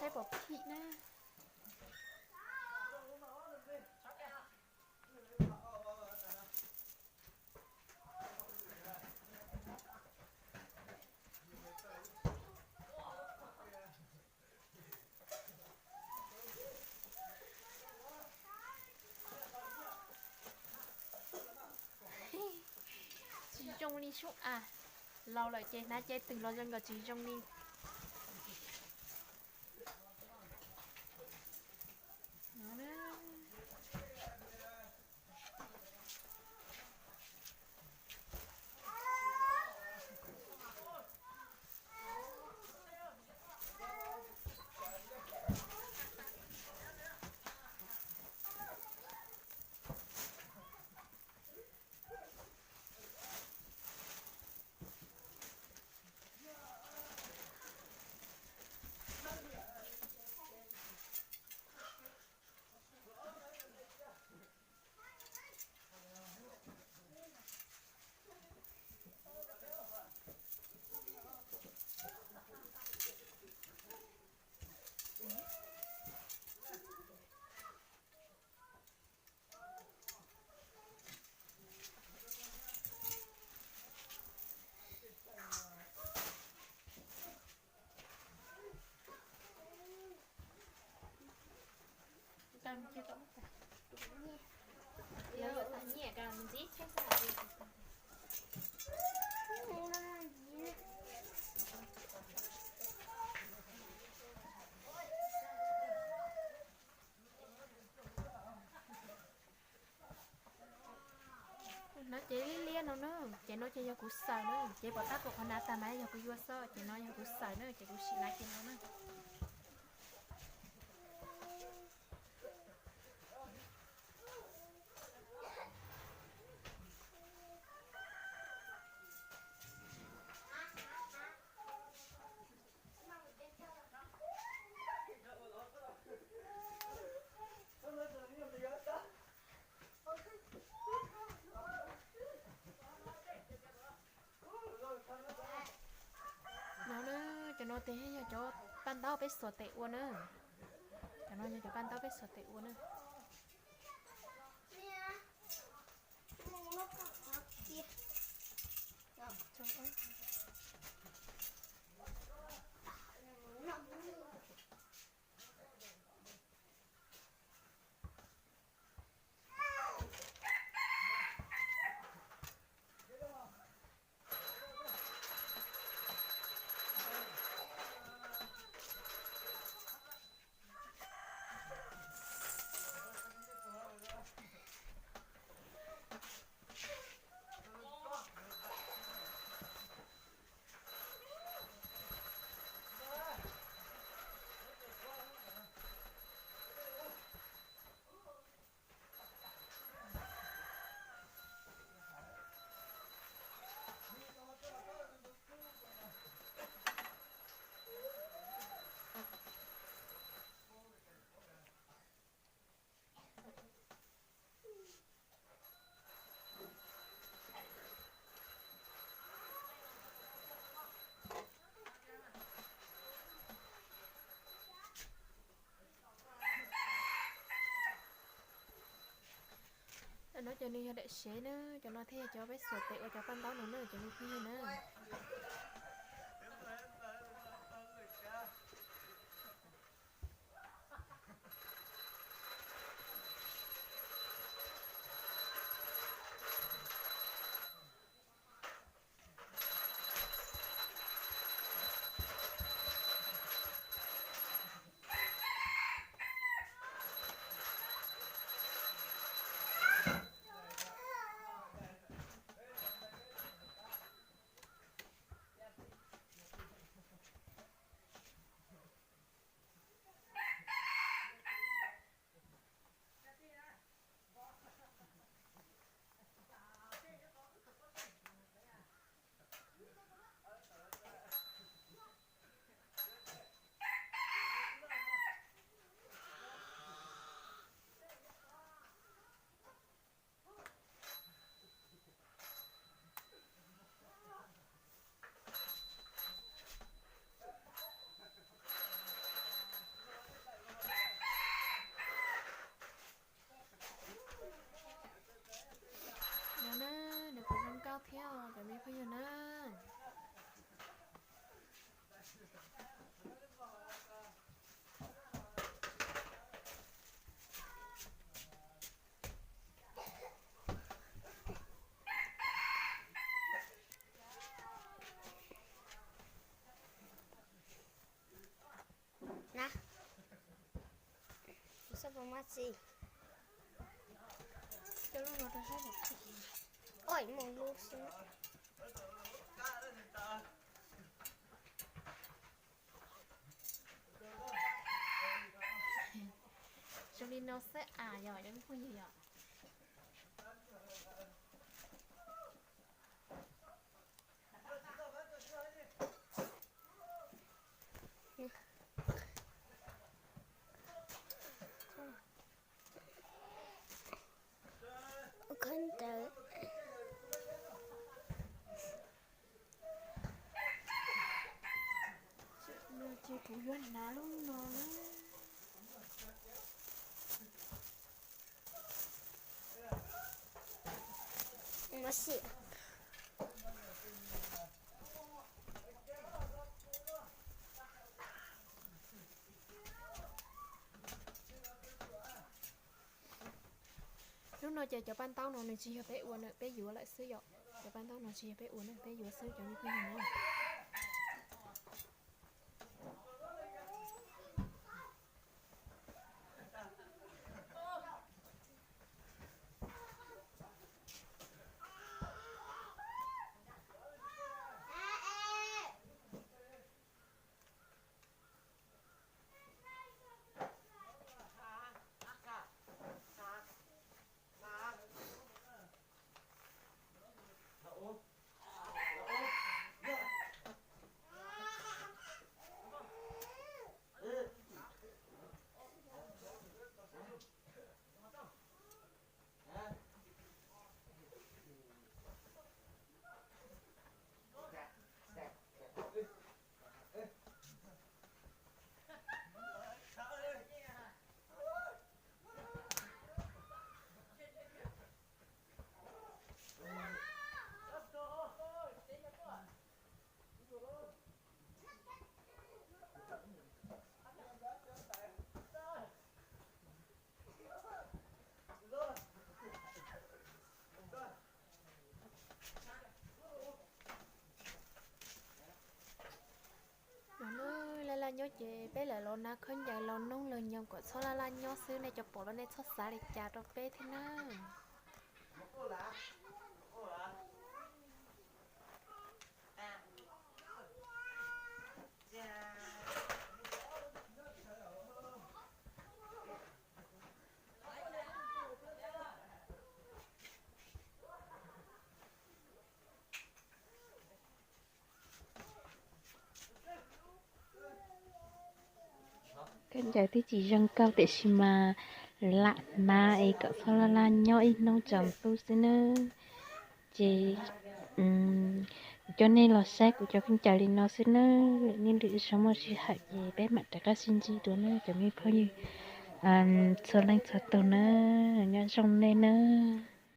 Saib pom phim na. Tsis zoo li sub a. Laus lawm ces hnav cev twg los zoo nkaus tsis zoo li. Hnav cev liab liab no na, cev no ces yog kuv xaws na, cev pom tab tom qhov hnav tag mas yog kuv yuav xwb, cev no yog kuv xaws na, ces kuv sim hnav cev no na. No na, cov no ces yog cov paj ntaub peb xuas tes ua na. Cov no yog cov paj ntaub peb xuas tes ua na. Cov no ces nws yog daim sev na, cov no thiaj yog cov peb xuas tes ua cov paj ntaub no na cov phooj ywg na. Phooj ywg na, na, kuv xav pom mas txiv. Oj, mus lub xwb. Zoo li no xwb as yom, cov me phooj ywg yom. Khab ntawd. No ces kuv yuav hnav lub no na. Lub no ces cov paj ntaub no nws tsis yog peb ua na, peb yuav lawm xwb yom. Cov paj ntaub no tsis yog peb ua na, peb yuav xwb cov me phooj ywg na. Laj laj nyob ces peb lam los hnav khaub ncaws los noob los nyoos kom txhob laj laj nyob xwb, nej cov pom los nej txhob xav li cas rau peb thiab na. Khaub ncaws twb tsis zoo kaug tiam sis mas lam hnav es kom txhob laj laj nyob ib hnub tsaus ntuj xwb nawb. Ces kuv coj nej los saib kuv cov khaub ncaws li no xwb nawb. Nej lwm zaus muaj sij hawm ces peb mam rov qab sib ntsib dua nawb cov me phooj ywg. Txhua leej txhua tus nawb, nyob zoo nej nawb.